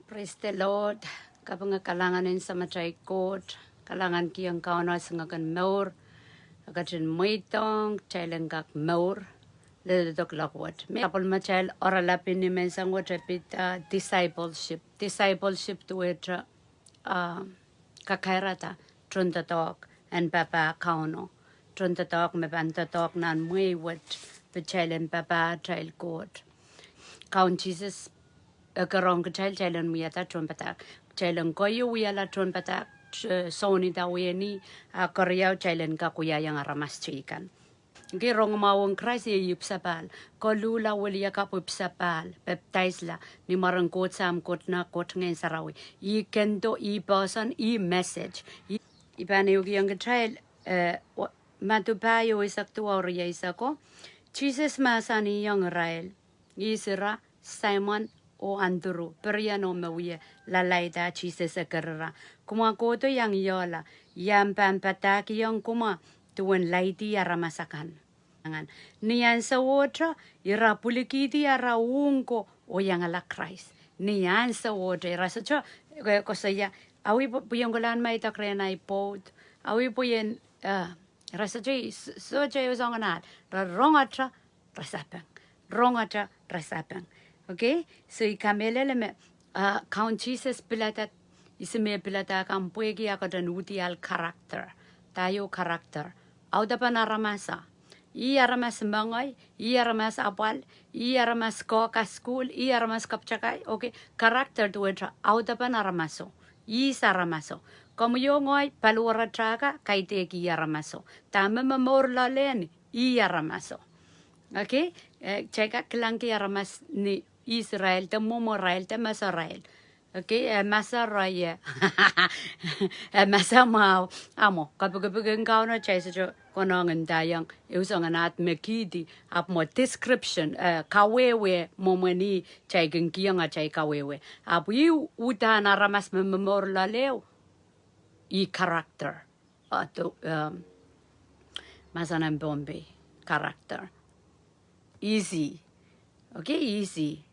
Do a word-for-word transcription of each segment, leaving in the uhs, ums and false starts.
Praise the Lord. Kapinga kalahngan en Samatail Koht, kalahngan kihong Kauno singek en mour, e ketin mweidohng kitail en kak mour leledo kuloak wet. Me sapwellimatail oaralap ni menseng wet e pid, ah, discipleship. Discipleship duwehte, ah, kakairada tohn doadoahk en papah Kauno. Tohn doadoahk me pahn doadoahk nan mwehi wet, pwe kitail en papah atail Koht. Kaun Sises e kerohng kitail, kitail en wiahda tohnpadahk. Kitail en keieu wiahla tohnpadahk, eh, sounidawehni, a keriau kitail en kak wiahiong aramas teikan. Ki rongamwahu en Krais iei ipwisapahl. Koluhla, wiliakapw, ipwisapahl, pepdaisla ni mwaren Koht Sahm, Koht Nah, Koht Ngehn Sarawi. Ih kendo, ih poahsoan, ih message. Ih, I pahn ehukihong kitail, eh, wa-, Madiu pahieu eisek duwau, rieisek ko. Sises mahsanihong irail, ihs ira, Saimon oh Anduru, perien oh me wie lalaida. Sises e kerira, kumwa kohdo iang iola, I ahpw pahn padahkihong kumwa duwen laidi aramas akan. Ni ansowohte ira pwilikihdi ara uhk ko oh iangala Krais. Ni ansowohte ira sohte, eh, koasoia, awi pw-, pwihn kolahn ma I dak rehn ahi pwoud. Awi pwihn, eh, ira sohte, sohte soangen ahl. Ira rongehte, ira sapeng. Rongehte, ira sapeng. Okay? So I kamehlele me, ah, Kaun Sises pilada, ihs me pilada kan pwehki ah ketin uhdiahl character. Daiou character. Audepen aramas. Ih aramas mengei, ih aramas apwal, ih aramas kak sukuhl, ih aramas kapwatakai. Okay? Character duwehte audepen aramaso. Ihs aramaso. Komwi oh ngehi paliwaratail akan, kaidehk ih aramaso. Dahme momour loale ni, ih aramaso. Okay? Eh, kitail kak kilangki aramas ni ihs irail de, mwomwarail de, masarail. Okay, eh, masarail, eh. Eh, masamwahu. Ahmw, kapikipik en Kauno kitail sohte konehng ndaiong ehu soangen ahd me kihdi, ahpw mwo description, eh, kawehwe, mwomwen ih kitail kin kihong atail kawehwe. Ahpw ih uhdahn aramas me momour loale, ih character. Ah, do, um, mahsen en Pohnpei, character. Easy. Okay, easy.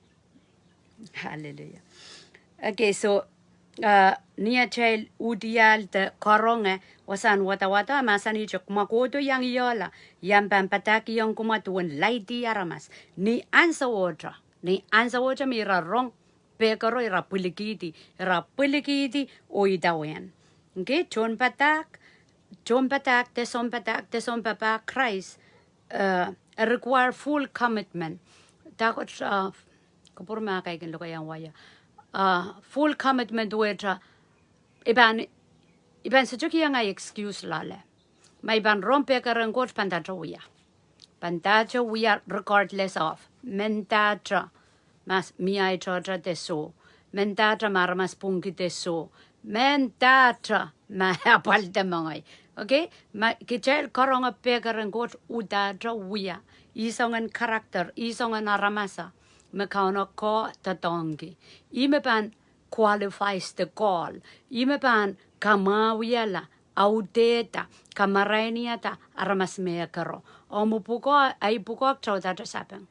Hallelujah. Okay, so, uh, ni atail uhdiahl de karonge wasahn wadawad, mahsanih, kumwa kohdo iang iola, I ahpw pahn padahkihong kumwa duwen laidi aramas. Ni ansowohte, ni ansowohte me ira rong pehkero, ira pwilikihdi, ira pwilikihdi oh idawehn. Okay, tohnpadahk, tohnpadahk de sounpadahk de sounpapah Krais, eh, e require full commitment. Dahkot, eh, kupwur me kaidehkin lokaiahn wai. Eh, full commitment wehte, I pahn, I pahn sohte kihong ahi excuse loale. Ma I pahn rong pehker en Koht, pahn dahte wia. Pahn dahte wia regardless of. Mendahte ma mie ahi tohto de soh. Mendahte ma aramas pwungki de soh. Mendahte ma apwal de mengei. Okay? Ma kitail karonge pehker en Koht, udahte wia. Ih soangen character, ih soangen aramas me Kauno kohdoadoahngki. Ih me pahn qualifies the call. Ih me pahn kamwahuiala, audehda, kamarainihada aramas me e kero. Omw pwukoa, ahi pwukoa kitaudahte sapeng.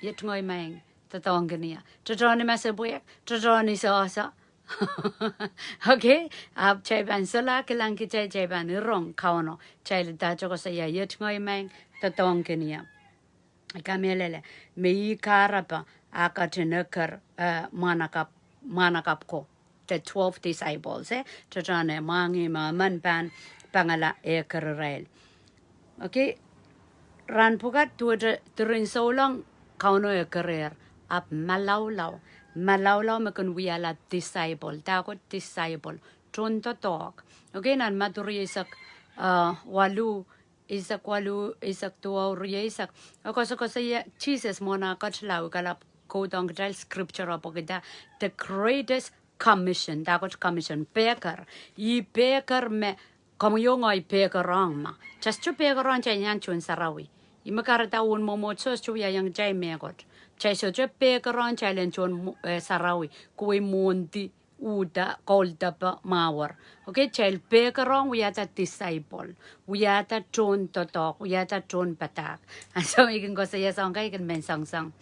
Iet ngehi maing, doadoahngkin ie. Tohtohn ni masepwehk, tohtohn ni sohso. Okay? Ahpw kitail pahn solahr kilang kitail, kitail pahn irong Kauno. Kitail dahte koasoia, iet ngehi maing, doadoahngkin ie. Kamehlele, me ih kahrepe ah ketin eker, eh, mwahnakapw, mwahnakapw ko. The twelve disciples, eh? Tohtohn e mwahngih me emen pahn pangala eker irail. Okay, rahn pwukat duwehte diren souleng Kauno e kerehr, ahpw malaulau, malaulau me kin wiahla disciple, dahkot disciple, tohndoadoahk. Okay, nan Madiu rieisek, uh, waluh, eisek waluh, eisek duwau, rieisek. E koasokoasoia Sises mwohn ah ketila, I kalap kohdohng kitail scripture pwehkihda the greatest commission, dahkot commission, pehker. Ih pehker me komwi oh ngehi pehkerohng ma. Kitail sohte pehkerohng kitail iang tohn sarawi. Ih me kahrehda uwen mwomwohdiso sohte wiahiong kitail mehkot. Kitail sohte pehkerohng kitail en tohn mwo-, eh, sarawi, kohwei mwohndi, uhda, kouldape, mwahuer. Okay, kitail pehkerohng wiahda disciple, wiahda tohndoadoahk, wiahda tohnpadahk. Ansou me I kin koasoia soahng kan I kin men soangsoang.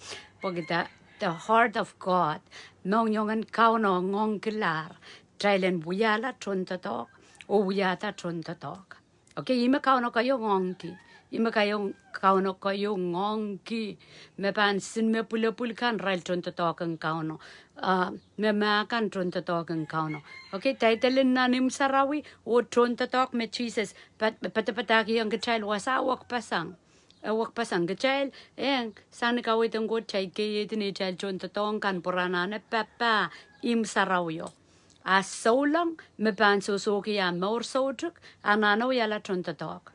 Pwehkihda the heart of God. Mohngiong en Kauno ngoangkilahr kitail en wiahla tohndoadoahk oh wiahda tohndoadoahk. Okay, ihme Kauno keiong ongki. Ihme keiong Kauno keiong ongki. Me pahn sin me pwulopwul kan irail tohndoadoahk en Kauno. Ah, me mah kan tohndoadoahk en Kauno. Okay, title en nan imw sarawi oh tohndoadoahk me Sises pat-, padapadahkihong kitail wasa wekpeseng. E wekpeseng kitail, eng, sang ni kaweid en Koht kitail keieidi neitail tohndoadoahk kan pwe re anahne papah imw sarawio. A souleng me pahn sohsohki ah mour soutuk, anahne wiahla tohndoadoahk.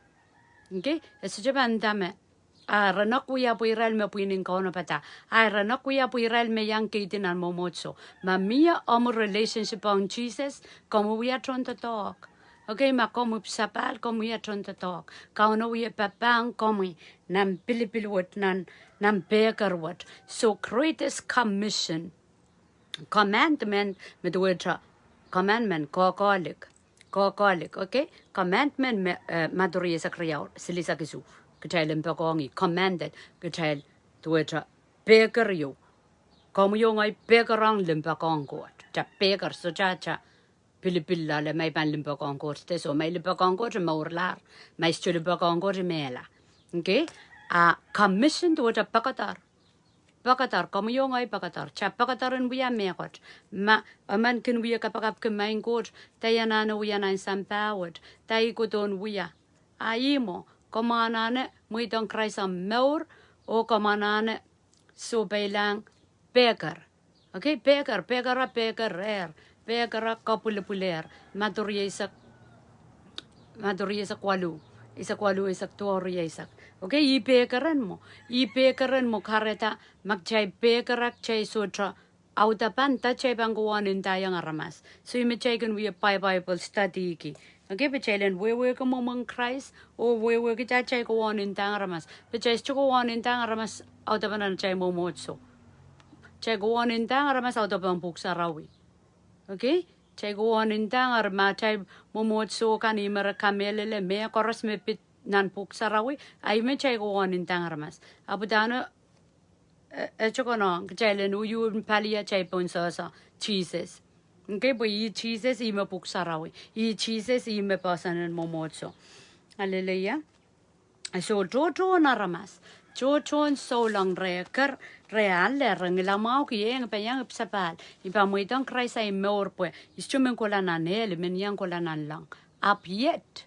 Okay, e sohte pahn nda me, ah, re nek wia pwe irail me pwihn en kaunopada. Ah, re nek wia pwe irail me iang keidi nan mwomwohdiso. Ma mie omw relationship ong Sises, komw wia tohndoadoahk. Okay, ma komw ipwsapahl, komw wia tohndoadoahk. Kauno wie papahng komwi nan pilipil wet, nan, nan pehker wet. So greatest commission, commandment, me duwehte commandment, koakoalik. Koakoalik, okay? Commandment me, eh, Madiu rieisek riau, silihsek isuh. Kitail en poakohng ih, commanded, kitail duwehte pehker ieu. Komwi oh ngehi pehker ong limpoak ong Koht. Ata pehker, sohte ata pilipil loale, ma I pahn limpoak ong Koht de soh, ma I limpoak ong Koht I mourlahr, ma I sohte limpoak ong Koht I mehla. Okay? A commission duwehte pekeder. Pekeder, komwi oh ngehi pekeder. Ata pekeder en wia mehkot. Ma emen kin wie kapakapki maing Koht, dah I anahne wia nan sampah wet, dah I kohdohn wia. A ihmwo, komw anahne mweidohng Krais omw mour, oh komw anahne sohpeilahng pehker. Okay, pehker, pehker, pehkerehr, pehker, kapwilipwilehr, Madiu rieisek, Madiu rieisek waluh, eisek waluh, eisek duwau rieisek. Okay, ih pehkeren mwo, ih pehkeren mwo kahrehda, ma kitail pehker kitail sohte audepen dah kitail pahn kohwong ndaiong aramas. So ih me kitail kin wie Bi-, Bible study ki. Okay, pwe kitail en wehwehki mwomwen Krais, oh wehwehki dah kitail kohwong ndaiong aramas. Pwe kitail sohte kohwong ndaiong aramas audepen atail mwomwohdiso. Kitail kohwong ndaiong aramas audepen Pwuhk Sarawi. Okay? Kitail kohwong ndaiong aramas atail mwomwohdiso kan, ih me re kamehlele mehkoaros me pid nan Pwuhk Sarawi, a ih me kitail kohwong ndaiong aramas. Ahpw udahn e, e, e tohkohng kitail en uiuhn pali atail pohn sohso Sises. Okay, pwe ih Sises ih me Pwuhk Sarawi. Ih Sises ih me poahsoan en mwomwohdiso. Aleluia. So tohtohn aramas, tohtohn souleng re ker, re ale, re ngilamwahuki, eng, I pahn iang ipwsapahl, I pahn mweidohng Krais ahi mour pwe I sohte men kohla nan ehl, I men iang kohla nanleng. Ahpw iet,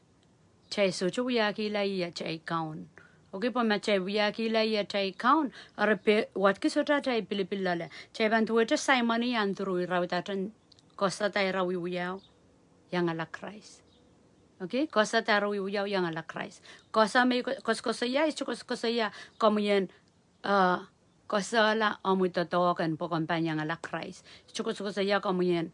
kitail sohte wiahkihla ih atail kaun. Okay, pwe ma kitail wiahkihla ih atail kaun, eri pwe wadki sohte atail pilipil loale. Kitail pahn duwehte Saimon Andrew, irail uhdahn koasoada irail wiwiahu iangala Krais. Okay, koasoada irail wiwiahu iangala Krais. Koasoa me ko-, koasokoasoia, I sohte koasokoasoia komwi en, eh, koasoala omwi doadoahk en pwe komw pahn iangala Krais. I sohte koasokoasoia komwi en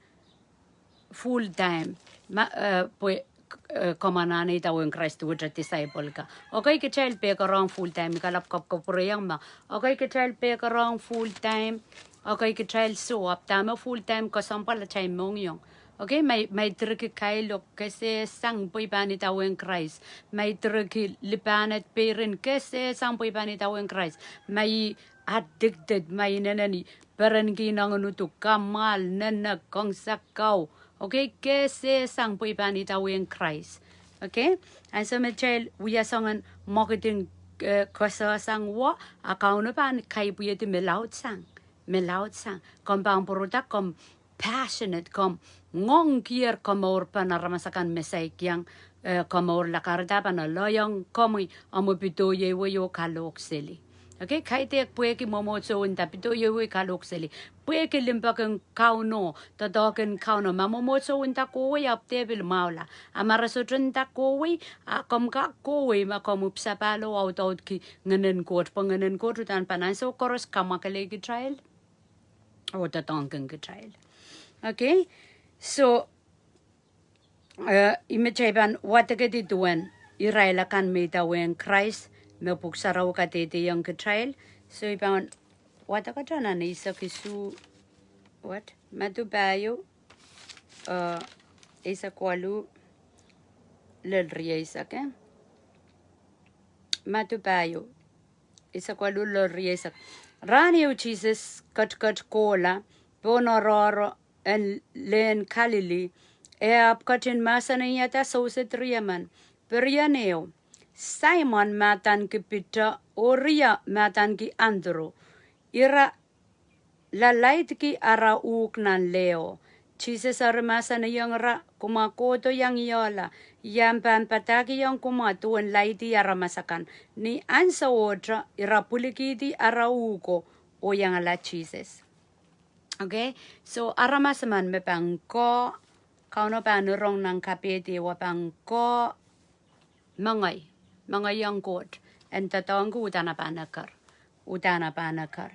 full time. Ma, eh, pwe, eh, komw anahne idawehn Krais duwehte disciple ka. Okay, kitail pehker ong full time, I kalap kapwkapwurehiong ma. Okay, kitail pehker ong full time. Okay, kitail soh, ahpw dahme full time kesempwal atail mohngiong. Okay, ma I, ma I direki kailok kesehsang pwe I pahn idawehn Krais. Ma I direki lipahned peirin kesehsang pwe I pahn idawehn Krais. Ma I addicted, ma I inenen perenki nengin udu, kamwahl, nenek, kongsakau. Okay, kesehsang pwe I pahn idawehn Krais. Okay, ansou me kitail wia soangen mwekid en, eh, kesehsang wo, a Kauno pahn kaipwihedi me laudsang, me laudsang. Komw pahn pwuroda komw passionate, komw ngoangkier komour pahn aramas akan me saik iang, eh, komourla, kahrehda pahn lelohng komwi omw pidoieiwei oh kalohk seli. Okay, kaidehk pwehki mwomwohdiso nda pidoieiwei kalohk seli. Pwehki limpoak en Kauno, doadoahk en Kauno, ma mwomwohdiso nda kohwei ahpw de pil mwahula. A ma re sohte nda kohwei, a komw kak kohwei ma komw ipwsapahl oh audaudki Ngehnen Koht, pwe Ngehnen Koht uhdahn pahn ansou koaros kamwakelei kitail oh doadoahngkin kitail. Okay? So, eh, ih me kitail pahn wadekedi duwen irail akan me idawehn Krais, me Pwuhk Sarawi kadehdehiong kitail. So, I pahn wadekada nan eisek isuh, what? Madiu pahieu, eh, eisek waluh lel rieisek, eh? Madiu pahieu, eisek waluh lel rieisek. Rahn ehu Sises ketiket kohla pohn oaroahro en lehn Kalili, e ahpw ketin mahsanihada soused riemen, pirien ehu, Saimon me adaneki Piter oh rie me adaneki Andrew, ira lalaidki ara uhk nan leho. Sises eri mahsanihong ira, Kumwa kohdo iang iehla, ia I pahn padahkihong kumwa duwen laidi aramas akan? Ni ahnsowohte ira pwilikihdi ara uhko oh iangala Sises. Okay, so aramas emen me pahn koh, Kauno pahn rong nan kapehdi, e pahn koh mengei, mengeiong Koht, en doadoahngki uhdahn e pahn eker, uhdahn e pahn eker.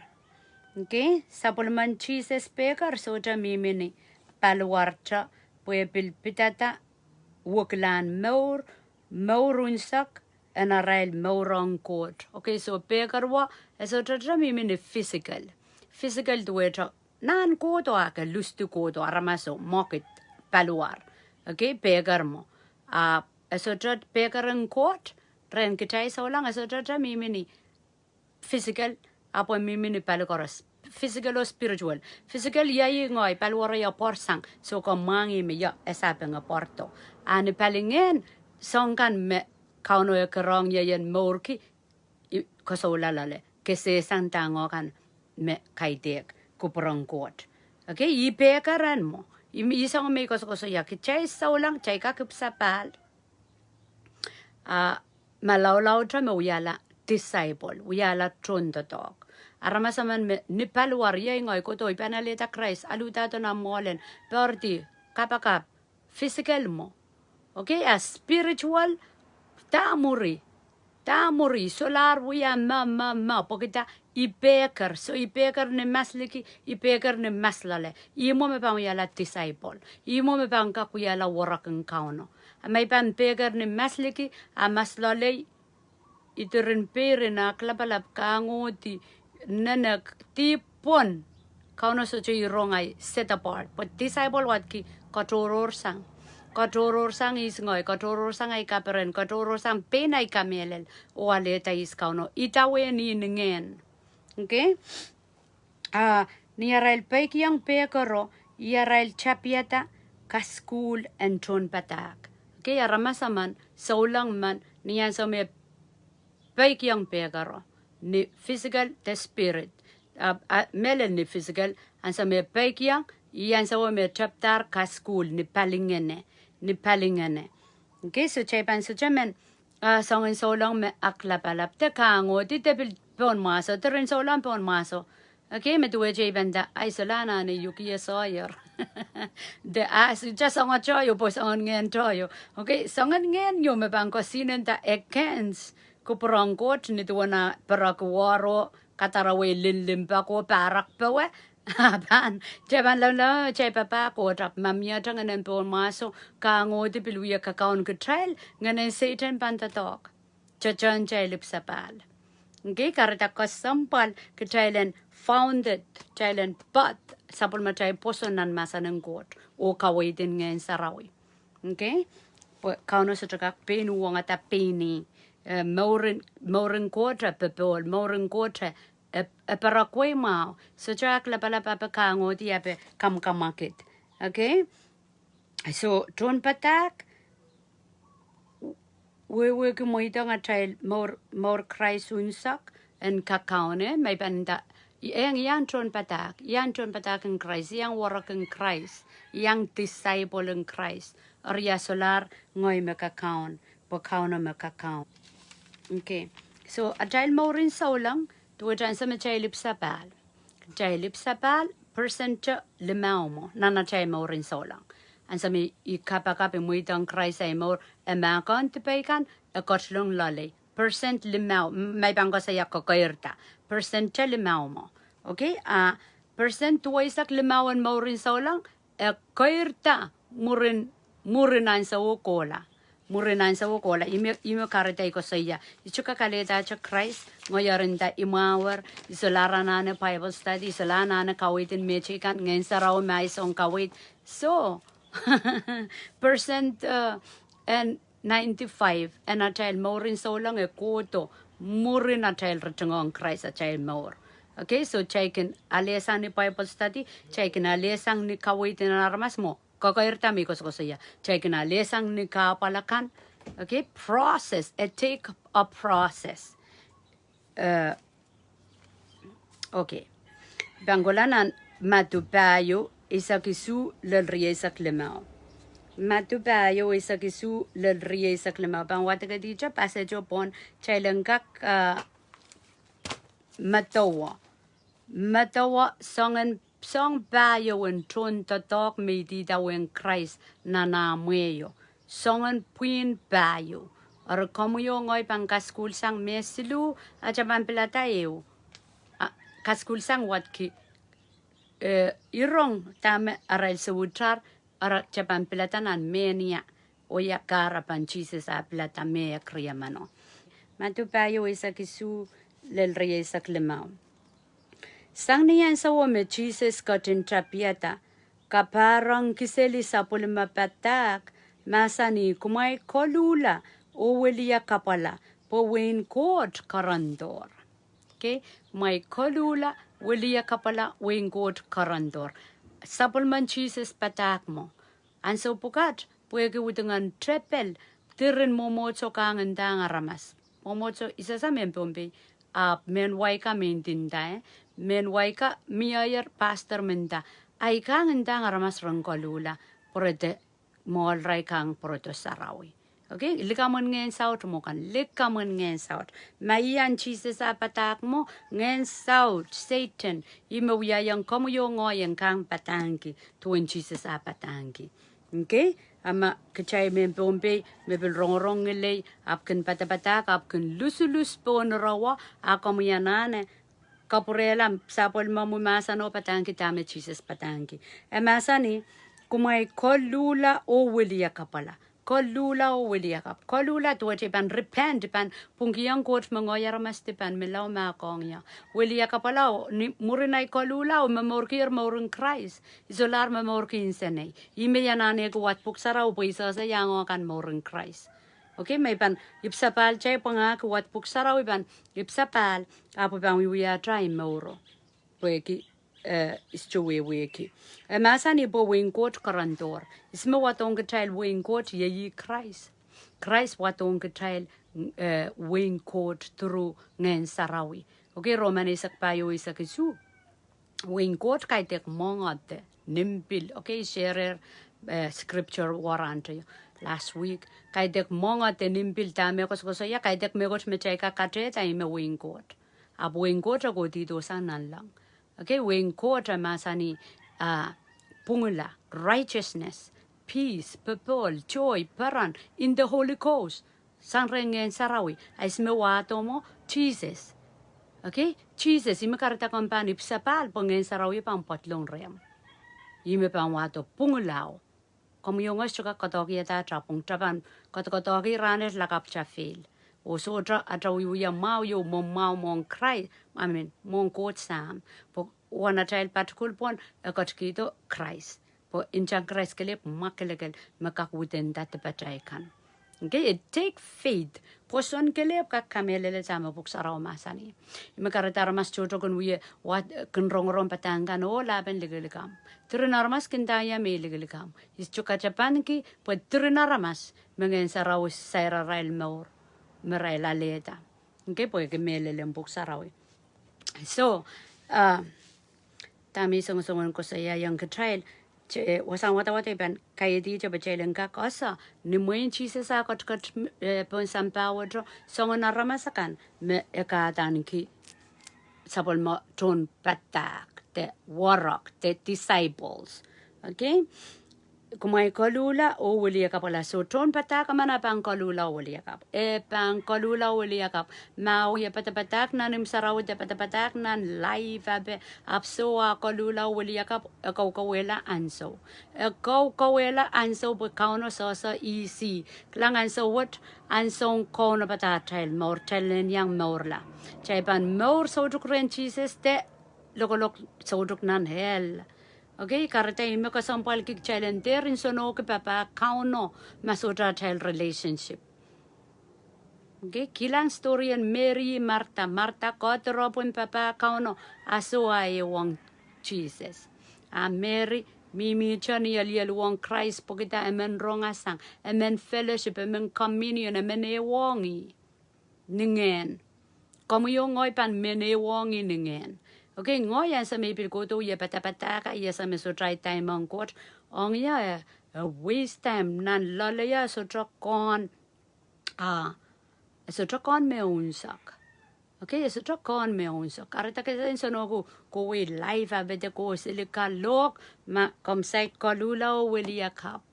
Okay, sapwellimen Sises pehker sohte mihmi ni paliwarte, pwe e pil pidada wekilahn mour, mour unsek, en arail mour ong Koht. Okay, so pehker wo, e sohte mihmi ni physical. Physical duwehte nan kohdo, ake lusdi kohdo, aramaso, mwekid, paliwar. Okay, pehker mwo. Ah, e sohte pehker en Koht, rehn kitail souleng, e sohte mihmi ni physical, ahpw e mihmi ni pali koaros. Physical oh spiritual. Physical, ia ih ngehi, paliwar ia pwarsang, so ke mwahngih me ia e sapeng e pwardo. A ni palingehn, soahng kan me Kauno e kerehng ie en mourki, I, ke sohla loale, ke sehsang dahme kan me kaidehk kupwuren Koht. Okay, I pehker en mwo. I, I soangen me I koasokoasoia, kitail souleng, kitail kak ipwsapahl. Ah, malaulaute me wiahla disciple, wiahla tohndoadoahk. Aramas emen me ni paliwar, ia ngehi kohdo, I pahn alehda Krais, aluhdahdo nan mwoalen, poaridi, kapakap, physical mwo. Okay, a spiritual, dah mwuri, dah mwuri, solahr wia me, me, me, pwehki dah? I pehker, so I pehker ni masliki, I pehker ni masloale. Ih mwo me pahn wiahla disciple. Ih mwo me pahn kak wiahla werek en Kauno. A ma I pahn pehker ni masliki, a masloalei, I diren peirin, aklapalap, kahngohdi, nenek, dihp pwon. Kauno sohte rong ahi set apart. Pwe disciple wadki katohrohrsang. Katohrohrsang ihs ngehi, katohrohrsang ahi kaperen, katohrohrsang pein ahi kamehlel. Oh alehda ihs Kauno, idawehn ih ni ngehn. Okay? Ah, ni arail peikiong pehkero, ih arail tapihada kasukuhl en tohnpadahk. Okay, aramas emen, souleng men, ni ansou me peikiong pehkero, ni physical de spirit. Ah, ah, mehlel ni physical, ansou me peikiong, ih ansowo me tapihdahr kasukuhl ni palingehne, ni palingehne. Okay, so kitail pahn sohte men, ah, soangen souleng me aklapalap de kahngohdi de pil pohn mwahso, de ren souleng pohn mwahso. Okay, me duwehte I pahn nda, ai, solahr anahne uhk ie soaier. De, ah, sohte soangen tohio, pwe soangen ngehn tohio. Okay, soangen ngehn ieu me pahn koasoia nda against kupwuren Koht, ni duwen ah perek wahro, kadarowe limlim pako, parak powe. Ah, pahn, kitail pahn lemmwlemmwe, kitail papah Koht, ahpw ma miehte ngehnen pohn mwahso, kahngohdi pil wie kakaun kitail, ngehnen Sehdan pahn doadoahk. Tohtohn kitail ipwsapahl. Okay, kahrehda kesempwal kitail en founded, kitail en poad, sapwellimatail pwoson nan mahsen en Koht, oh kaweid en Ngehn Sarawi. Okay? Pwe Kauno sohte kak pein uhwongada pein ih, eh, mouren, mouren Koht e popohl, mouren Koht e, e, e perekweimwahu, sohte aklapalap, ape kahngohdi, ape kamwakamwakid. Okay? So, tohnpadahk, wehwehki mweidohng atail mour, mour Krais unsek en kakaun, eh, ma I pahn nda, eng, iang tohnpadahk, iang tohnpadahk en Krais, iang werek en Krais, iang disciple en Krais, eri ia solahr ngehi me kakaun, pwe Kauno me kakaun. Okay. So, atail mouren souleng, duwehte ansou me kitail ipwsapahl. Kitail ipwsapahl, percent limau mwo, nan atail mouren souleng. Ansou me I kapakap, I mweidohng Krais ahi mour, e mahkohng dipei kan, e ketilong loalei. Percent limau, m-, ma I pahn koasoia kekeirda. Percent limau mwo. Okay, ah, percent duweisek limau en mouren souleng, e keirda mwurin, mwurin ansowo kohla. Mwurin ansowo kohla, ihme, ihme kahrehda I koasoia. I sohte kak alehdahte Krais, ngehi eri nda imwahuer, I solahr anahne Bible study, I solahr anahne kaweid en mehteikan, Ngehn Sarawi me ahi soun kaweid. So, percent, uh, en ninety-five en atail mouren souleng e kohdo mwurin atail ritingohng Krais atail mour. Okay, so kitail kin alehsang ni Bible study, kitail kin alehsang ni kaweid en aramas mwo. Kokoirda me I koasokoasoia. Kitail kin alehsang ni kahpwal akan. Okay, process. It take a process. Eh, okay. Pahn kohla nan Madiu pahieu, eisek isuh lel rieisek limau. Madiu pahieu, eisek isuh lel rieisek limau. Pahn wadekehdi te passage o pwon, kitail en kak, eh, medewe. Medewe soangen, soang pahieu en tohn doadoahk me idihda wehin Krais nan ah mwehio. Soangen pwihn pahieu. Eri komwi oh ngehi pahn kasukuhlsang me siluh, atail pahn pilada ehu. A, kasukuhlsang wadki, eh, irong dahme arail sohte, ara atail pahn pilada nan mehnia. Oh ia kahrepen Sises ah pilada me e kak riemeno. Madiu pahieu eisek isuh lel rieisek limau. Sang ni ansou me Sises ketin tapihada, kapahrek kiseli sapwellime padahk, mahsanih, kumwail koluhla oh wiliakapwala, pwe wehin Koht kerendohr. Okay, kumwail koluhla, wiliakapwala, wehin Koht kerendohr. Sapwellimen Sises padahk mwo. Ansou pwukat, pwehki udingen tepel, diren mwomwohdiso kang ndahng aramas. Mwomwohdiso, I sehse mehn Pohnpei, ahpw mehn wai ka me I nda, eh, mehn wai ka mie pastor me nda, ahi kang ndahng aramas ren koluhla, pwurehng mwoahl, ahi kang pwurehng sarawi. Okay, likamw en ngehn saut mwo kan, likamw en ngehn saut. Ma ian Sises ah padahk mwo, ngehn saut, Sehdan, ih me wiahiong komwi oh ngehi en kang padahngki duwen Sises ah padahngki. Okay, a ma kitail mehn Pohnpei me pil rongorong ngilen, ahpw kin padapadahk, ahpw kin lusulus pohn irawo, a komwi anahne kapwurehla sapwellimomwi mahsen oh padahngki dahme Sises padahngki. E mahsanih, kumwail koluhla oh wiliakapwala. Koluhla oh wiliakap-, koluhla duwehte pahn repent, pahn pwungkihong Koht me ngehi aramas dipan me lao mahkohng ie. Wiliakapwala oh ni mwurin ahi koluhla oh momourkier mouren Krais. I solahr momourki nsenei. Ih me I anahneki wad pwuhk sarawi pwe I sehse iang oh kan mouren Krais. Okay, me I pahn ipwsapahl kitail pwangahki wad pwuhk sarawi pahn ipwsapahl, ahpw pahn wiewia atail mouro. Pwehki, eh, I sohte wehwehki. E mahsanih pwe wehin Koht kerendohr. Ihs me wadohng kitail wehin Koht? Iei Krais. Krais wadohng kitail, eh, wehin Koht through ngehn sarawi. Okay, Roman eisek pahieu eisek isuh. Wehin Koht kaidehk mwengehte, nimbil. Okay, I share, eh, scripture warrant last week. Kaidehk mwengehte, nimbil, dahme koasokoasoia, kaidehk mehkot me kitail kak katehda ih me wehin Koht. Ahpw wehin Koht e kohdihdosang nanleng. Okay, wehin Koht e mahsanih, ah, pwungla, righteousness, peace, popohl, joy, peren, in the Holy Ghost. Sang rehn ngehn sarawi, a ihs me wahdo mwo? Sises. Okay, Sises, ih me kahrehda komw pahn ipwsapahl pwe ngehn sarawi pahn pwadlong rehmw. Ih me pahn wahdo pwungla o. Komwi oh ngehi sohte kak koadoahkihda tapwung, tapwung, koadokoadoahki rahnwet lakapw ta fail. Oh sohte ata wiewia mwahu ieu, mwomwahu mwohn Krais, I mean, mwohn Koht Sahm. Pwe uwen atail patikul pwon, e ketikihdo Krais. Pwe ntahn Krais kelehpw mwakelekel me kak widen dipatail kan. Okay, it take faith. Pwoson kelehpw kak kamehlele dahme pwuhk sarawi mahsanih. Ih me kahrehda aramas tohto kin wie, wad, kin rongorong padahk kan oh lahpen likilikamw. Diren aramas kin nda ia me likilikamw. I sohte katapanki pwe diren aramas me ngehn sarawi sair arail mour, me irail alehda. Okay, pwehki mehlelen pwuhk sarawi. So, ah, dahme I songosong en koasoiaiong kitail, te, wasahn wadawad I pahn kaiehdi te pwe kitail en kak ese, ni mwein Sises ah ketiket, eh, pohn sampah wet, soangen aramas akan me e kahdaneki sapwellime tohnpadahk, de warek, de disciples. Okay? Kumwail koluhla oh wiliakapwala. So tohnpadahk emen e pahn koluhla oh wiliakapw. E pahn koluhla oh wiliakapw. Ma e wie padapadahk nan imw sarawi de padapadahk nan life ape, ahpw soh ah koluhla oh wiliakapw, e kaukauwehla ansou. E kaukauwehla ansou pwe Kauno sohso ihs. Kilang ansou wet, ansoun kaunopada atail mour, kitail en iang mourla. Kitail pahn mour soutuk rehn Sises de lokolok soutuk nan hell. Okay, kahrehda ih me kesempwalki kitail en dehr nsenohki papah Kauno ma sohte atail relationship. Okay, kilang story en Meri, Martha. Martha kohdo ropwin papah Kauno, a soh a ehuong Sises. A Meri mihmihte ni elieluwong Krais pwehki dah? Emen rongasang, emen fellowship, emen communion, emen ehuong ih ni ngehn. Komwi oh ngehi pahn men ehuong ih ni ngehn. Okay, ngehi ansou me I pil kohdo ie padapadahk, I ese me sohte ahi time ong Koht, ong ie, eh, waste time nan loale ie sohte kohn, ah, sohte kohn me unsek. Okay, sohte kohn me unsek. Kahrehda ke sehse nsensuwed, kohwei life, a pid kohseli kalohk, ma komw saik koluhla oh wiliakapw.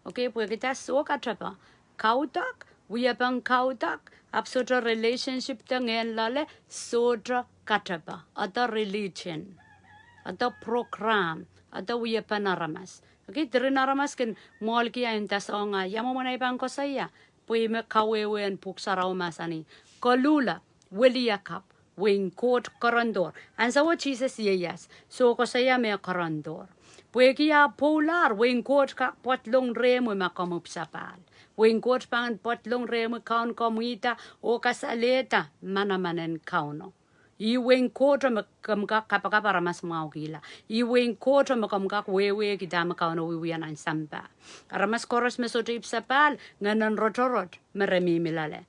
Okay, pwehki dah? Soh katepe. Kaudok, wiepen kaudok, ahpw sohte relationship de ngehn loale, sohte katepe. Ede religion, ede program, ede wiepen aramas. Okay, diren aramas kin mwohlki ah nda soangen ia mwomwen ei pahn koasoia, pwe ih me kawehwehn Pwuhk Sarawi mahsanih, koluhla, wiliakapw, wehin Koht koarondohr. Ansouo Sises ieias, soh koasoia me koarondohr. Pwehki ah pwoulahr, wehin Koht kak pwadlong rehmwi ma komw ipwsapahl. Wehin Koht pahn pwadlong rehmwi kaun komwihda oh kasalehda manaman en Kauno. Ih wehin Koht me komw kak kapakap aramas mwahukihla. Ih wehin Koht me komw kak wehwehki dahme Kauno wiewia nan sampah. Aramas koaros me sohte ipwsapahl, ngehn en rotorot me re mihmi loale.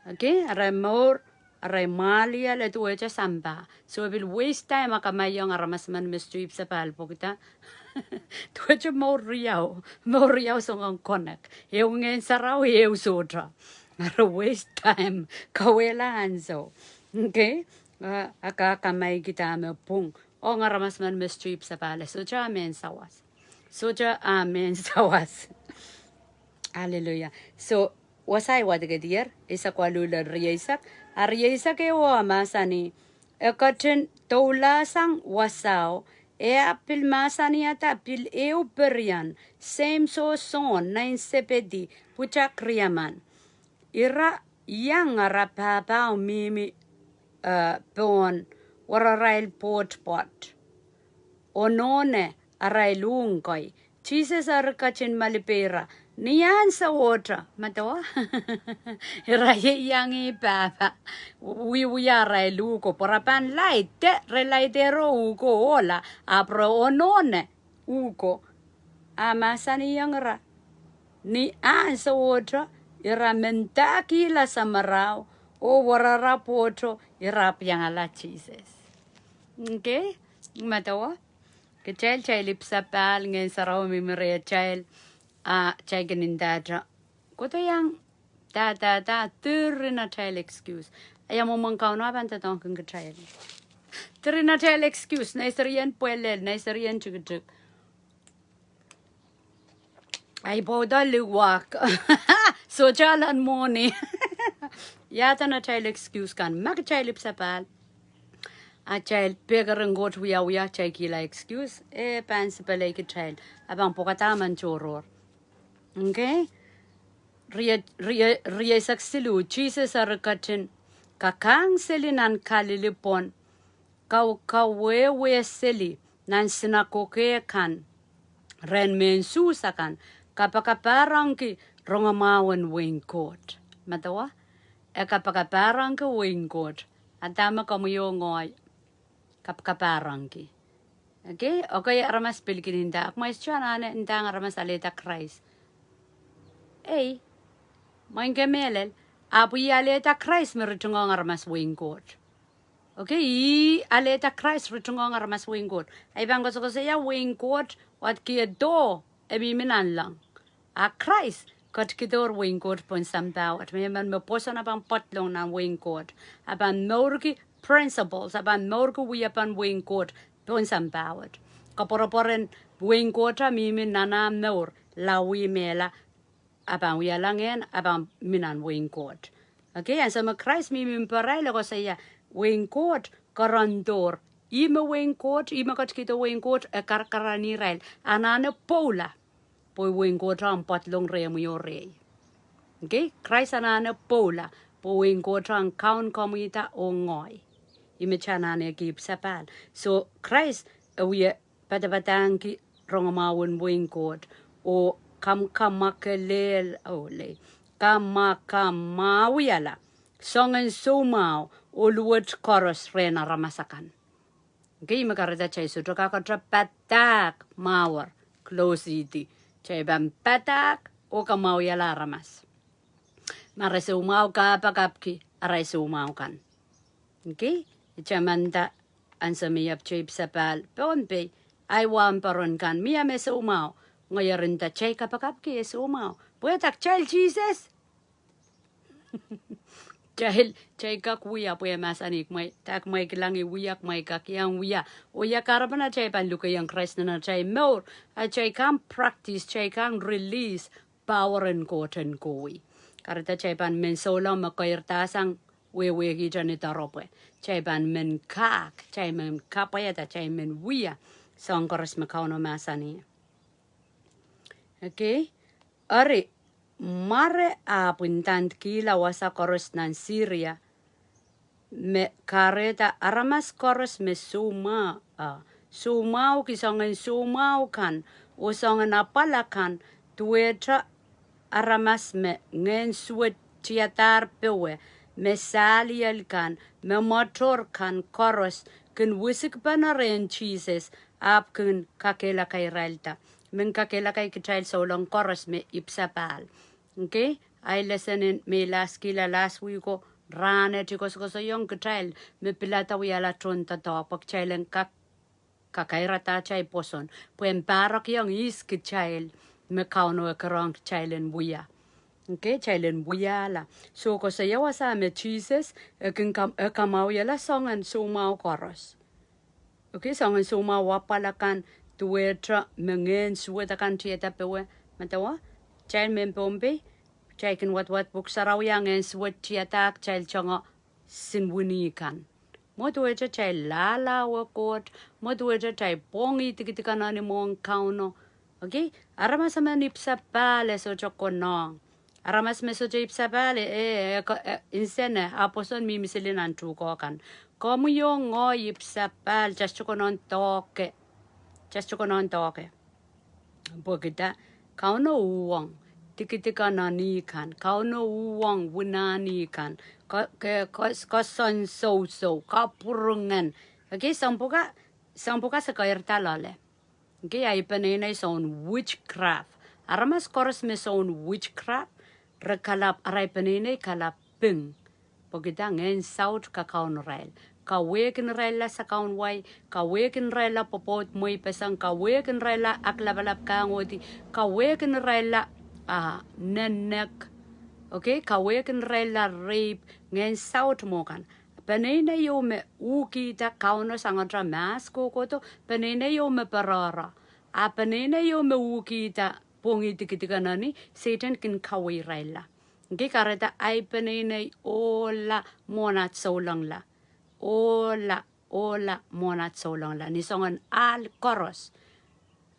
Okay, arail mour, arail mwahliel, e duwehte sampah. Soh, e pil waste time akamaiong aramas men me sohte ipwsapahl pwehki dah? Duwehte mour riau, mour riau soangen connect. Ehu Ngehn Sarawi, ehu sohte. Ara waste time, kauwehla ansou. Okay? Ah, a kak kamaikihda me pwung ong aramas men me sohte ipwsapahl, sohte ah mehn sawas. Sohte ah mehn sawas. Hallelujah. So, wasa I wadekedier, eisek waluh lel rieisek, a rieisek ehu e mahsanih, e ketin doulahsang wasao, e ahpw pil mahsanihada pil ehu perian, Seims oh Sohn, nein Sepedi, pwutak riemen. Ira iang ara pahpao mihmi, eh, pohn werarail pwohtpwoat. Oh nohne arail uhk kei. Sises eri ketin malipe ira, ni ahnsowohte, medewe, ira ieiang ih pahpa, wiewia arail uhko, pwe re pahn laid, re laidehr uhko ohla, ahpw re onohne uhko. A mahsanihong ira, ni ahnsowohte ira mendahkihla samarao oh werara pwohto, ira ahpw iangala Sises. Okay, medewe. Kitail, kitail ipwsapahl, Ngehn Sarawi mihmi rehtail, a kitail kin ndahte, kohdo iang, da, da, da, diren atail excuse. Ia mwomwen Kauno pahn doadoahngkin kitail? Diren atail excuse, nei serien pwelel, nei serien tikitik. Ahi pwoudo liwak. Sohte len mwohni. Ia eden atail excuse kan? Ma kitail ipwsapahl, atail pekeren Koht wiawi, atail kihla excuse, e pahn sipelei kitail, a pahn pwukada emen tohrohr. Okay? Rie, rie, rieisek siluh, Sises eri ketin kakahng seli nan Kalili pwon, kau, kauwehwe seli nan sinakoke kan, rehn mehn Suhs akan, kapakapahrongki rongamwahu en wehin Koht. Medewe, e kapakapahrongki wehin Koht. A dahme komwi oh ngehi kapakapahrongki? Okay, okay, aramas pil kin nda, mwein sohte anahne ndahng aramas alehda Krais. Ei, mwein ke mehlel, ahpw ih alehda Krais me ritingohng aramas wehin Koht. Okay, ih alehda Krais ritingohng aramas wehin Koht. Ahi pahn koasokoasoia wehin Koht, wadki e doh, e mihmi nanleng. A Krais ketikihdohr wehin Koht pohn sampah wet. Mehmen me pwoson a pahn pwadlong nan wehin Koht, a pahn mourki principles, a pahn mourki wiepen wehin Koht pohn sampah wet. Koapworopwor en wehin Koht a mihmi nan ah mour, lawih mehla, a pahn wiahla ngehn, a pahn mi nan wehin Koht. Okay, ansou me Krais mihmi mparail, e koasoia wehin Koht koarondohr. Ih me wehin Koht, ih me ketikihdo wehin Koht, e karakarahn irail. Anahne pwoula, pwe wehin Koht en pwadlong rehmwi oh rehi. Okay, Krais anahne pwoula, pwe wehin Koht en kaun komwihda oh ngehi. Ih me kitail anahne ipwsapahl. So, Krais e wie padapadahngki rongamwahu en wehin Koht, oh kamwakelel, oh lei, kamwakamwahuiala soangen soumwahu oh luwet koaros rehn aramas akan. Okei, me kahrehda kitail sohte kak padahk mwahuer, close iti. Kitail pahn padahk oh kamwahuiala aramas. Ma re soumwahu, kapakapki arail soumwahu kan. Okei, I tamanda ansou me I ahpw tepda sapahl Pohnpei, ahi wahnpoaron kan, mie me soumwahu, ngehi eri nda kitail kapakapki eh soumwahu. Pwehda kitail Sises. Kitail, kitail kak wia pwe e mahsanih, kumwail, dah kumwail kilang I wia, kumwail kak iang wia. Oh ia kahrepen atail pahn lukehiong Krais nan atail mour, a kitail kak practice, kitail kak release power en Koht en kohwei. Kahrehda kitail pahn men souleng me keirda sang wehwehkihte ni doaropwe. Kitail pahn men kak, kitail men kapwaiada, kitail men wia soahng koaros me Kauno mahsanih. Okei, eri, mware ahpw ndandikihla wasa koaros nan Siria, me kahrehda aramas koaros me soumwahu, ah, soumwahuki soangen soumwahu kan, oh soangen apwal akan, duwehte aramas me ngehn suwed tiadahr powe, me sahliel kan, me mwoatohr kan koaros, kin wisikpene rehn Sises, ahpw kin kakehlaka irailda. Men kakehlaka kitail souleng koaros me ipwsapahl. Okei, ahi lesson en me I laskihla last week o, rahn et I koasokoasoiong kitail me pilada wiahla tohn doadoahk pwe kitail en kak kakairada atail pwoson, pwe en pahrekiong ihs kitail me Kauno e kerehng kitail en wia. Okei, kitail en wiahla. Soh, koasoia wasa me Sises e kin kam-, e kamwahuiala soangen soumwahu koaros. Okei, soangen soumwahu apwal akan, duwehte me ngehn suwed akan tiada powe, medewe, kitail mehn Pohnpei, kitail kin wadawad Pwuhk Sarawi a ngehn suwed tiada, kitail tungoal sin wini kan. Mwo duwehte kitail lahlahwe Koht, mwo duwehte kitail pwongih dikedik en eni mwohn Kauno. Okei, aramas emen ipwsapahl e sohte konehng. Aramas me sohte ipwsapahl e, e, e, e, nsene, a pwoson mihmi sili nan tuhke kan. Komwi oh ngehi ipwsapahl, kitail sohte konehng doahke. Kitail sohte konehng doahke. Pwehki dah, Kauno uhwong dikedik en eni kan, Kauno uhwong winani kan, ke, ke, ke, koasoansoso, kapwurungen. Okei, soang pwuka, soang pwuka se keirda loale. Okei, ahi peneinei soun witchcraft. Aramas koaros me soun witchcraft, re kalap, arail peneinei kalap ping. Pwehki dah, ngehn saut kakaun irail. Kawehkin irailla sakaun wai, kawehkin irailla pwopwoud mweipeseng, kawehkin irailla aklapalap kahngohdi, kawehkin irailla, ah, nenek. Okei, kawehkin irailla rape, ngehn saut mwo kan. Peneinei ieu me uhkihda Kauno sangete mahs kohkohdo, peneinei ieu me pwarara. A peneinei ieu me uhkihda pwongih dikedik en eni, Sehdan kin kaweirailla. Okei, kahrehda ahi peneinei ohla mwohn at soulengla. Ohla, ohla mwohn at soulengla. Ni soangen ahl koaros.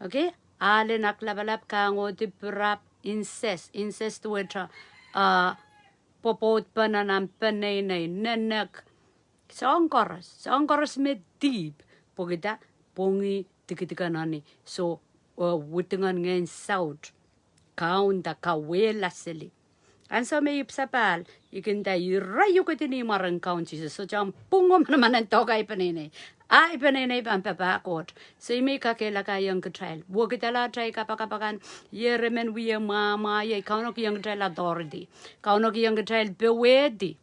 Okei, ahlen aklapalap, kahngohdi, pirap, incest, incest duwehte, ah, pwopwoud pene nan peneinei, nenek. Soang koaros, soang koaros me dihp, pwehki dah, pwongih dikedik en eni, soh, eh, widingen ngehn saut, kaunda, kawehla seli. Ansou me I ipwsapahl, I kin nda ire ieu kedi ni mwaren Kaun Sises, sohte omw pwung oh manaman en doahke ahi peneinei. Ahi peneinei pahn papah Koht. So I men kakehlakaiong kitail, wekidala atail kapakap akan, ire men wie mwamwahie, Kauno kihong kitail authority. Kauno kihong kitail powehdi.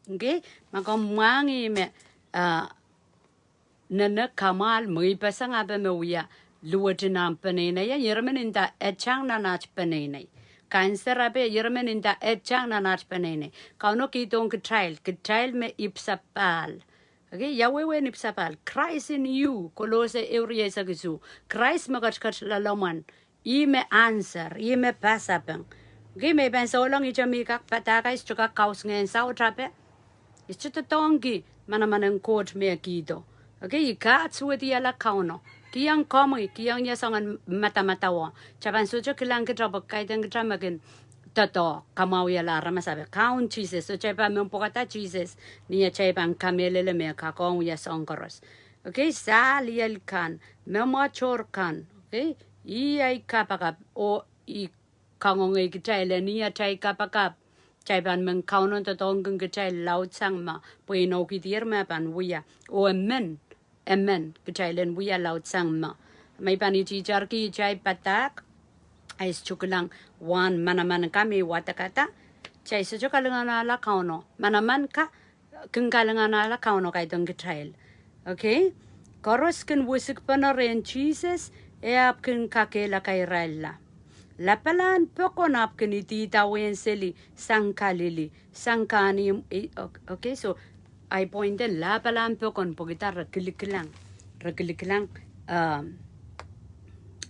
Okei, ma komw mwahngih me, ah, nenek, kamwahl, mweipeseng ape me wia luwet en omw peneinei, ire men nda e tang nan at peneinei. Kanser ape, ire men nda e tang nan at peneinei. Kauno kihdohng kitail, kitail me ipwsapahl. Okei, ia wehwehn ipwsapahl? Christ in you, Kolose ehu rieisek isuh. Krais me ketiket loalomwen. Ih me answer, ih me pasapeng. Okei, me I pahn souleng ihte me I kak padahk, I sohte kak kaus ngehn saut ape. I sohte doadoahngki manaman en Koht me e kihdo. Okei, I kahsuwedihala Kauno. Kihong komwi, kihong ie soangen madamadau. Kitail pahn sohte kilang kitail pwe kaidehn kitail me kin doadoahk, kamwahuiala aramas ape. Kaun Sises, soh, kitail pahn men pwekada Sises ni atail pahn kamehlele me e kak ong wia soang koaros. Okei, sahliel kan, me mwatohr kan. Okei, ih ahi kapakap oh ih kangoangei kitail, eni atail kapakap. Kitail pahn men Kauno doadoahngkin kitail laudsang ma, pwe inoukihdier me pahn wia. Oh emen, emen, kitail en wia laudsang ma. Ma I pahn ititarki atail padahk, I sohte kilang wahn manaman ka me I wadekada. Kitail sohte kalinganahla Kauno. Manaman ka kin kalinganahla Kauno kaidehn kitail. Okay? Koaros kin wisikpene rehn Sises, e ahpw kin kakehlaka irailla. Lapalahn pokon ahpw kin idawehn seli sang Kalili, sang kahnimw, eh, ok-, okay, so, ahi point en lapalahn pokon pwehki dah? Re kilikilang, re kilikilang, um,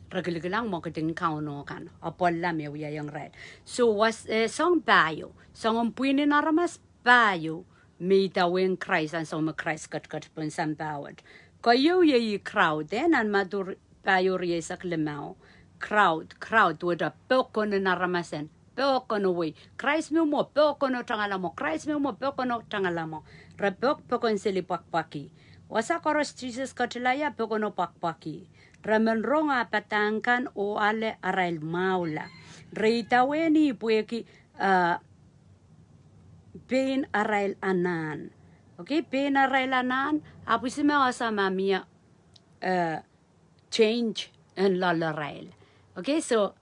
re kilikilang mwekidin Kauno kan, apwalla me wiahiong irail. So, was, eh, soang pahieu, soangen pwihn en aramas pahieu me idawehn Krais ansou me Krais ketiket pohn sampah wet. Keieu iei crowd, eh, nan Madiu pahieu rieisek limau. Crowd, crowd, duwehte pokon en aramas en, pokon wei. Krais me mwo, pokon o tangala mwo, Krais me mwo, pokon o tangala mwo. Re pok, pokon seli pwakpwaki. Wasa koaros Sises ketilaia pokon o pwakpwaki. Re men rong ah padahk kan oh ale arail mwahula. Re idawehn ih pwehki, uh, pein arail anahn. Okay, pein arail anahn, ahpw ih me wasa ma mie, eh, change en loalarail. Okay, so,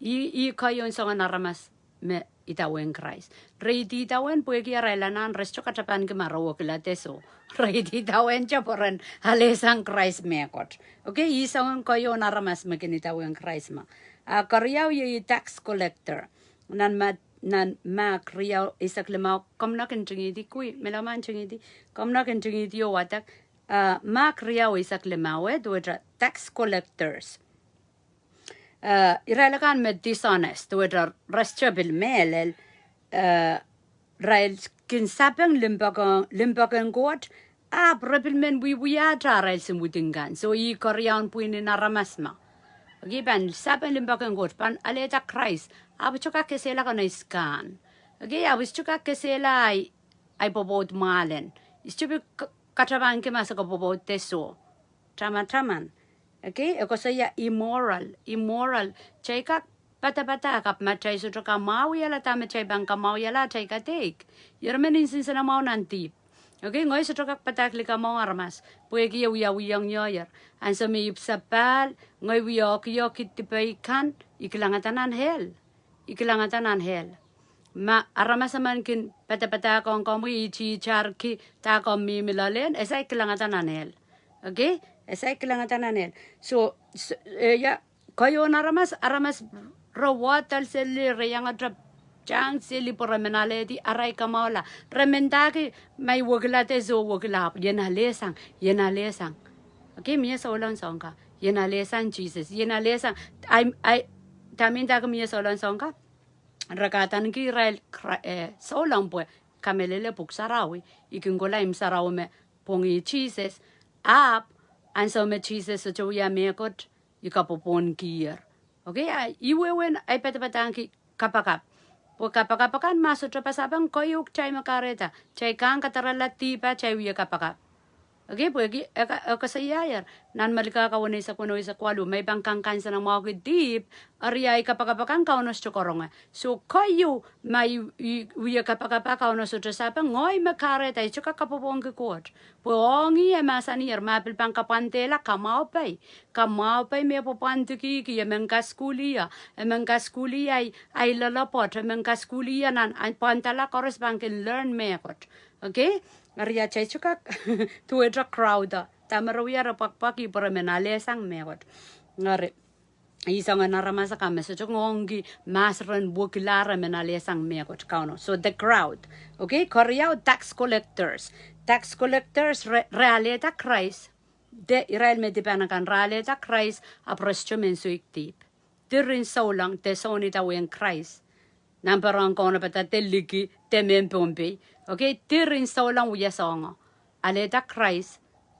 ih, ih keieun soangen aramas me idawehn Krais. Re idawehn pwehki arail anahn, re sohte katapanki ma re wekila de soh. Re idawehn soh pwe ren alehsang Krais mehkot. Okay, ih soangen keieun aramas me kin idawehn Krais ma. Ah, keriau iei tax collector. Nan Mat-, nan Mark riau eisek limau, komw kin ntingihdi kui, me lamalam ntingihdi, komw kin ntingihdi oh wadek, uh, Mark riau eisek limau, eh, duwehte tax collectors. Uh, irail akan me dishonest, duwehte re sohte pil mehlel, uh, irail kin sapeng limpoak en, limpoak en Koht, ahpw re pil men wiewiahte arail simwidinkan. So ih keriaun pwihn en aramas ma. Okay, pahn sapeng limpoak en Koht, pahn alehda Krais, ahpw sohte kak kesehla kanaiskahn. Okay, ahpw sohte kak kesehla ahi, ahi pwopwoud mwahlen. Sohte pil k-, katapanki ma se ke pwopwoud de soh. Tamataman. Okay, e koasoia immoral, immoral. Kitail kak padapadahk ahpw ma kitail sohte kamwahwihala dahme kitail pahn kamwahwihala, kitail kadeik. Ieremen nsenamwahu nan dihp. Okay, ngehi sohte kak padahk likamw aramas, pwehki e wiawihong ie. Ansou me I pil sapahl, ngehi wie okiokihdi pei kan, I kilangada nan hell. I kilangada nan hell. Ma aramas emen kin padapadahk ong komwi, ititarki dah komw mihmi loalen, e saik kilangada nan hell. Okay? E saik kilangada nan hell. So, s-, eh, ia, keieun aramas, aramas re wadol seli, re iangete tang seli pwe re men alehdi arail kamwahula. Re mendahki ma I wekila de soh, wekila, ahpw ien alehsang, ien alehsang. Okay, mie souleng soang ka. Ien alehsang Sises, ien alehsang. Ahi, ahi, dahme I ndahki mie souleng soang ka? Re kadaniki irail Kra-, eh, souleng pwe kamehlele Pwuhk Sarawi, I kin kohla imw sarawi me pwongih Sises, ahpw ansou me Sises sohte wia mehkot, I kapwopwonkihdier. Okay, a, I wehwehn ahi padapadahngki kapakap. Pwe kapakap akan ma sohte pasapeng, keieu kitail me kahrehda, kitail kahng kadarala dihp a kitail wie kapakap. Okay, pwehki e ka-, e koasoiaier nan Melkahka weneisek weneu, eisek waluh, ma I pahn kang kansenamwahuki dihp, eri ahi kapakap akan Kauno sohte karonge. So keieu ma I, I wie kapakap a Kauno sohte sapeng, ngehi me kahrehda I sohte kak kapwopwongki Koht. Pwe ong ih e mahsanier ma pil pahn kapwandehla, kamwahu pei. Kamwahu pei me pwapwandikihki, e men kasukuhlih ie, e men kasukuhlih ie ahi, ahi loalopwoat, e men kasukuhlih ie nan, a pwandala koaros pahn kin learn mehkot. Okay? Eri atail sohte kak, duwehte crowd a. Dahme re wia, re pwakpwaki pwe re men alehsang mehkot. Eri, ih soangen aramas akan me sohte ngoangki mahs ren wekila re men alehsang mehkot Kauno. So the crowd. Okay, keriau tax collectors. Tax collectors re, re alehda Krais. De irail me dipan akan re alehda Krais, ahpw re sohte men suwed dihp. Diren souleng de soun idawehn Krais. Nan peren kaunopada de liki de mehn Pohnpei. Okay, diren souleng wia soangen. Alehda Krais,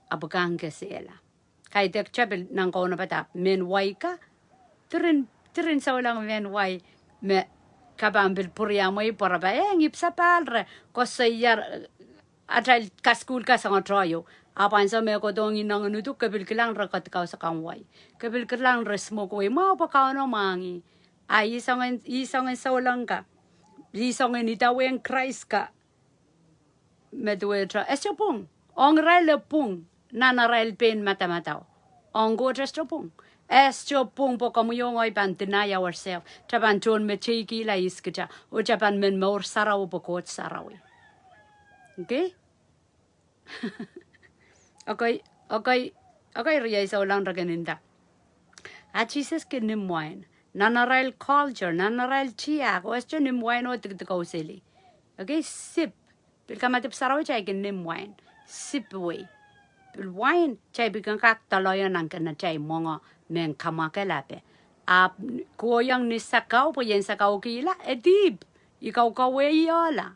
ahpw kahng kesehla. Kaidehk kitail pil nan kaunopada mehn wai ka. Diren, diren souleng mehn wai me ke pahn pil pwuriamwei pwe re pahn, eh, ipwsapahl re, koasoia, atail kasukuhl ka soangen tohto. Ahpw ansou me kohdohng inengen uduk, ke pil kilang re kak kausokan wai. Ke pil kilang re smoke wei. Mwahu pwe Kauno mwahngih. A ih soangen, ih soangen souleng ka, ih soangen idawehn Krais ka, me duwehte, e sohte pwung. Ong irail e pwung nan arail pein madamadau. Ong Koht e sohte pwung. E sohte pwung pwe komwi oh ngehi pahn deny ourselves. Kitail pahn tohn meteikihla ihs kitail. Oh kitail pahn men mour sarawi pwe Koht sarawi. Okay? Okay, okay, okay, riei souleng re kin nda, a Sises kin nim wain. Nan arail culture, nan arail tiahk, e sohte nim wain oh dikedik oh seli. Okay, sip. Pil kamadipw sarawi kitail kin nim wain. Sip wei. Pil wain kitail pil kin kak doaloiong nan kitail mwenge mehn kamwakelape. Ahpw kohiong ni sakau, pwe ien sakaukihla, e dihp. I kaukauwehla.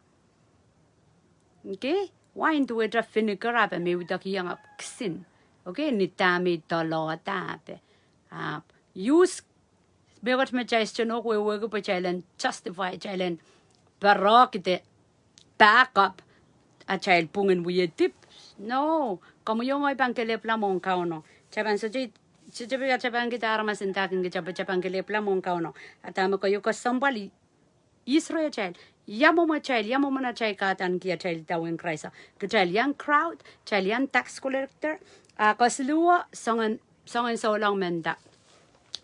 Okay? Wain duwehte vinegar ahpw me widekiong ahpw kisin. Okay? Ni dahme i doalohda ahpw. Ahpw use mehkot me kitail sohte nohk wehwehki pwe kitail en justify, kitail en perehkihda backup, a kitail pwungen wie dihp. No, komwi oh ngehi pahn kelehpwla mwohn Kauno. Kitail pahn sohte, sohte pil kitail pahn kihda aramas ndahkin kitail pwe kitail pahn kelehpwla mwohn Kauno. A dahme keieu kesempwal ih Israel kitail, ia mwomwen atail, ia mwomwen atail kadaniki atail idawehn Krais. Kitail iang crowd, kitail iang tax collector, a kesiluhwo soangen, soangen souleng me nda,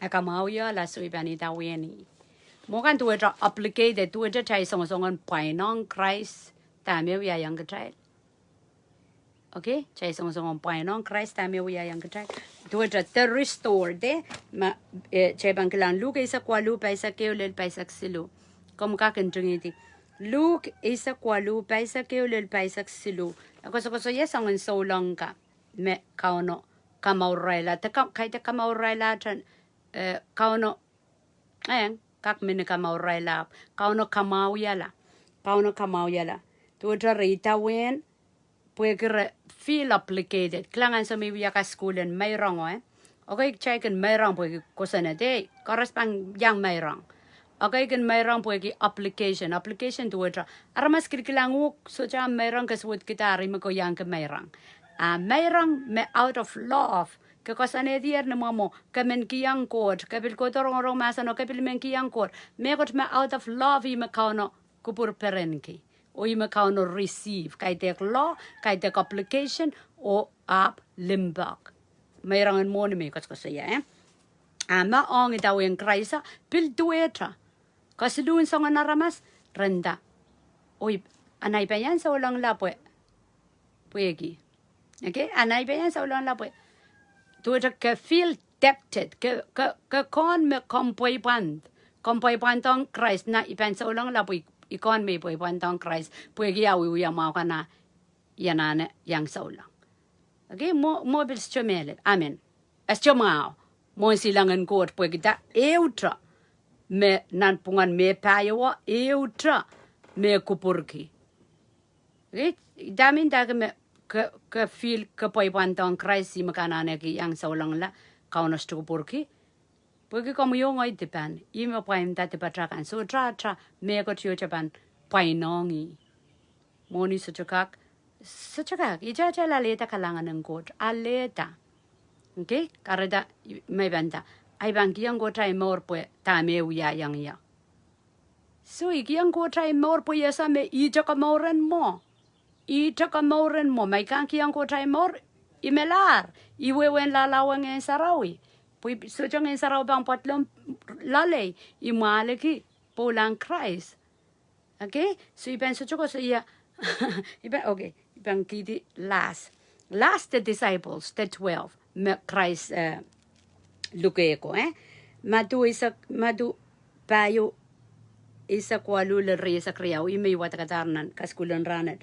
e kamwahwihala, so i pahn idawehn ih. Mwo kan duwehte obligated, duwehte kitail songosongen pwainohng Krais dahme e wiahiong kitail. Okay, kitail songosongen pwainohng Krais dahme e wiahiong kitail. Duwehte the restored, eh, ma, eh, kitail pahn kilang Luk eisek waluh pahisek ehu lel pahisek siluh. Komw kak ntingihdi. Luk eisek waluh pahisek ehu lel pahisek siluh. E koasokoasoia soangen souleng ka me Kauno kamourirailahte, ka, kaidehk kamourirailahte, eh, Kauno eng, kak mihmi kamourirail ahpw Kauno kamwahwihala. Kauno kamwahwihala. Duwehte re idawehn, pwehki re feel obligated. Kilang ansou me i wia kasukuhl en meirongo, eh. Okay, kitail kin meirong pwehki kosonned, eh, koaros pahn iang meirong. Okay, kin meirong pwehki obligation. Obligation duwehte aramas kilkilang uhk, sohte meirong, ke suwedkihda eri me ke iang ke meirong. A meirong me out of love. Ke koasoanehdier ni mwomwo, ke men kihong Koht, ke pil kohdo rongorong mahsen oh ke pil men kihong Koht. Mehkot me out of love ih me Kauno kupwur perenki. Oh ih me Kauno receive. Kaidehk law, kaidehk obligation, oh ahpw limpoak. Meirongen mwohni me i koasokoasoia, eh. A ma ong idawehn Krais, pil duwehte. Kesiluhn soangen aramas, re nda, oh, a nei pahn iang soulengla pwe, pwehki. Okay, a nei pahn iang soulengla pwe. Duwehte ke feel debted, ke, ke, ke kohn me komw pweipwand, komw pweipwandohng Krais, na i pahn soulengla pwe i, i kohn me i pweipwandohng Krais, pwehki a wiewia mwahu kan a i anahne iang souleng. Okay, mwo, mwo pil sohte mehlel. Amen. E sohte mwahu. Mwohn silangin Koht pwehki dah, ehute me nanpwungen me pahieu, ehute me kupwurki. Okay, dahme ndahki me ke, ke feel ke pweipwandohng Krais ih me ke anahneki iang soulengla, Kauno sohte kupwurki. Pwehki komwi oh ngehi dipan, ih me pwainda dipatail kan. Sohte atail mehkot ieu kitail pahn pwainohng ih. Mwohni sohte kak, sohte kak, ihte atail alehda kalahngan en Koht, alehda. Okay, kahrehda, me i pahn nda, a i pahn kihong Koht ei mour pwe dahme e wiahiong ie. So i kihong Koht ei mour pwe i ese me ihte komouren mwo. Ihte komouren mwo, ma i kak kihong Koht ei mour, i melahr, i wehwehn lahlahwe Ngehn Sarawi. Pwe i sohte Ngehn Sarawi pahn pwadlong loalei, i mwahliki pwoulahn Krais. Okay, so i pahn sohte koasoia, i pahn, okay, i pahn kihdi last. Last the disciples, the twelve, me Krais, eh, lukehko, eh. Madiu eisek, Madiu pahieu eisek waluh lel rieisek riau, ih me i wadek adahr nan kasukuhl en rahnwet.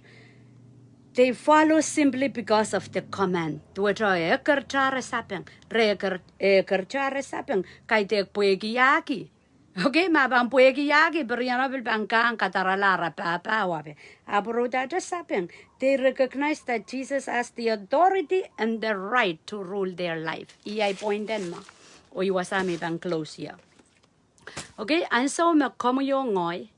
They follow simply because of the command. Duwehte e ekerta re sapeng, re eker, e ekerta re sapeng, kaidehk pwehki ahki. Okay, ma pahn pwehki ahki, pwe riei, pil pahn kang kadarala ara pahpa wape. Ahpw re uhdahte sapeng. They recognize that Jesus has the authority and the right to rule their life. Ih ei point en mwo. Oh ih wasa me i pahn close ie. Okay, ansou me komwi oh ngehi,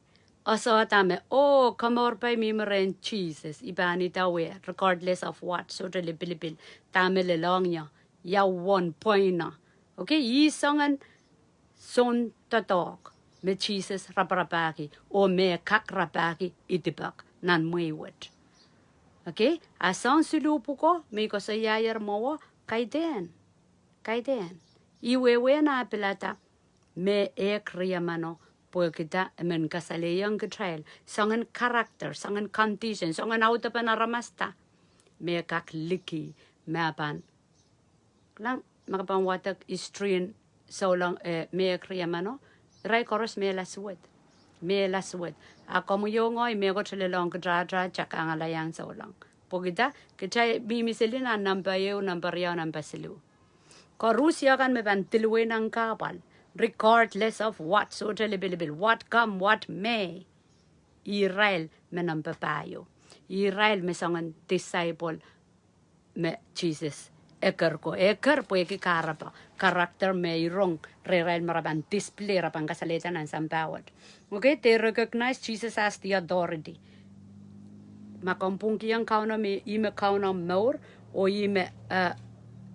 ese dahme, oh, komour pai mihmi rehn Sises, i pahn idawehn, regardless of what, sohte lipilipil, dahme lelohng ie, ia uwen pweine. Okay, ih soangen soun doadoahk. me Sises raparapahki, oh me kak rapahki idipek nan mwehi wet. Okay? A soang siluh pwuko, me I koasoiaier mwowe, kaidehn. Kaidehn. I wehwehn ah pilada me ehk riemeno, pwehki dah, e men kasalehiong kitail soangen character, soangen condition, soangen audepen aramas da me kak liki, me pahn, kilang, ma ke pahn wadek history en souleng, eh, me ehk riemeno, irail koaros mehla suwed. Mehla suwed. A komwi oh ngehi, mehkot lelohng kitail, kitail kangala iang souleng. Pwehki dah, kitail mihmi seli nan nempeh ehu, nempeh riau, nempeh siluh. Koaros kan me pahn diluwei nan kahpwal, regardless of what, sohte lipilipil, what come, what may. Irail me nempeh pahieu. Irail me soangen disciple me Sises eker ko. Eker pwehki kahrepe, character me e rong rehrail me re pahn display, re pahn kasalehda nan sampah wet. Okay, they recognize Jesus as the authority. Ma komw pwungkihong Kauno me, ih me Kauno mour, oh ih me, eh,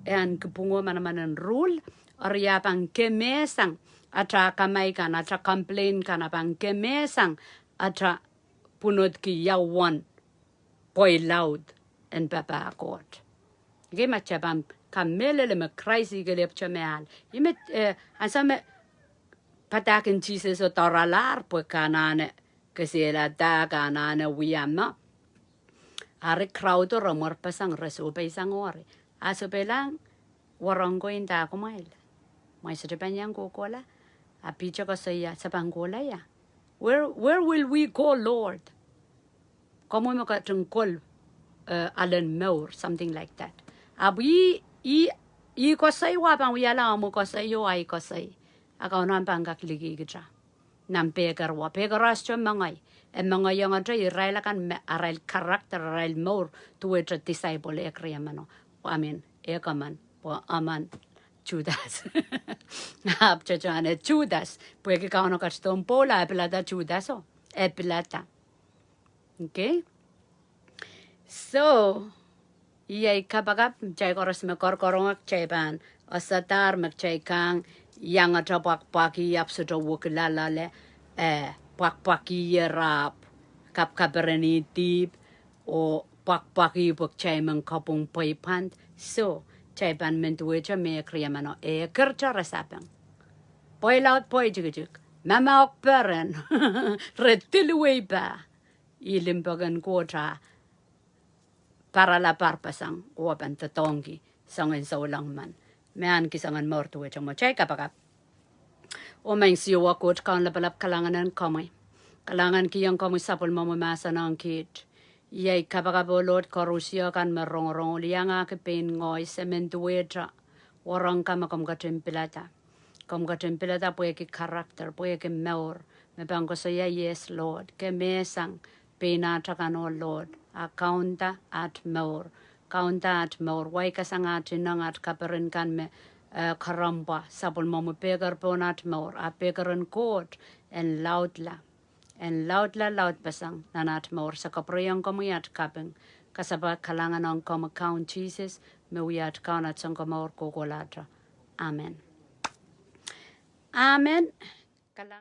en kipwungo manaman en rule, eri a pahn kemehsang ata kamai kan, ata complain kan, a pahn kemehsang ata pwunodki ia uwen pweilaud en papah Koht. Okay, ma kitail pahn kamehlele me Krais ih kelehpw me ahl. Ih me, eh, ansou me padahk en Sises o doaralahr pwe ke anahne kesehla da, ke anahne wia me. Ari crowd o re mwerpeseng, re sohpeisang oh ari. A sohpeilahng, warong ko inda kumwail. Mwail sohte pahn iang kohkohla. A Piter koasoia, se pahn kohla ia. Where, where will we go, Lord? Komwi me ketin kol, eh, alen mour, something like that. Ahpw ih, ih, ih koasoi wa pahn wiahla omwi koasoi oh ahi koasoi. A Kauno pahn kak liki kitail. Nan pehker wa, pehker ah sohte mengei. E mengeiongote irail akan me arail character, arail mour, duwehte disciple ehk riemeno. I mean, ehk emen, pwe emen Judas. Ahpw kitail anahne Judas, pwehki Kauno ketidohn pwoula, e pilada Judas o. E pilada. Okay? So, iei kapakap, kitail koaros me korokorong, kitail pahn esadahr me kitail kang iangete pwakpwaki, ahpw sohte wekila loale, eh, pwakpwaki ierapw, kapkapereni dihp, oh pwakpwaki pwe kitail men kapwung pweipwand. So, kitail pahn men duwehte me ehk riemeno, e ekerete re sapeng. Pweilaud, pweitiktik, mamauk peren, re diluwei pah. Ih limpoak en Koht a parala parpeseng, oh pahn doadoahngki soangen souleng men. Me ahneki soangen mour duwehte mwo. Kitail kapakap. Oh Maing Siohwa Koht Kaun Lapalap, kalahngan en komwi. Kalahngan kihong komwi sapwellimomwi mahsen ong kiht. Iei kapakap oh Lord, koaros kan me rongorong oh liangahki pein ngehi, se men duwehte warong kan me komw ketin pilada. Komw ketin pilada pwehki character, pwehki mour. Me pahn koasoia, yes Lord, kemehsang pein at akan oh Lord, a kaunda at mour. Kaunda at mour, waikasang at ineng, at kaperen kan me, eh, karempwa, sapwellimomwi pehker pohn at mour, a pehker en Koht en laudla. En laudla, laudpeseng nan at mour. Se kapwureiong komwi, at kaping. Kasapahl kalahngan ong komwi Kaun Sises, me wia at Kaun, at Sounkomour kohkohlahte. Amen. Amen. Kalahngan.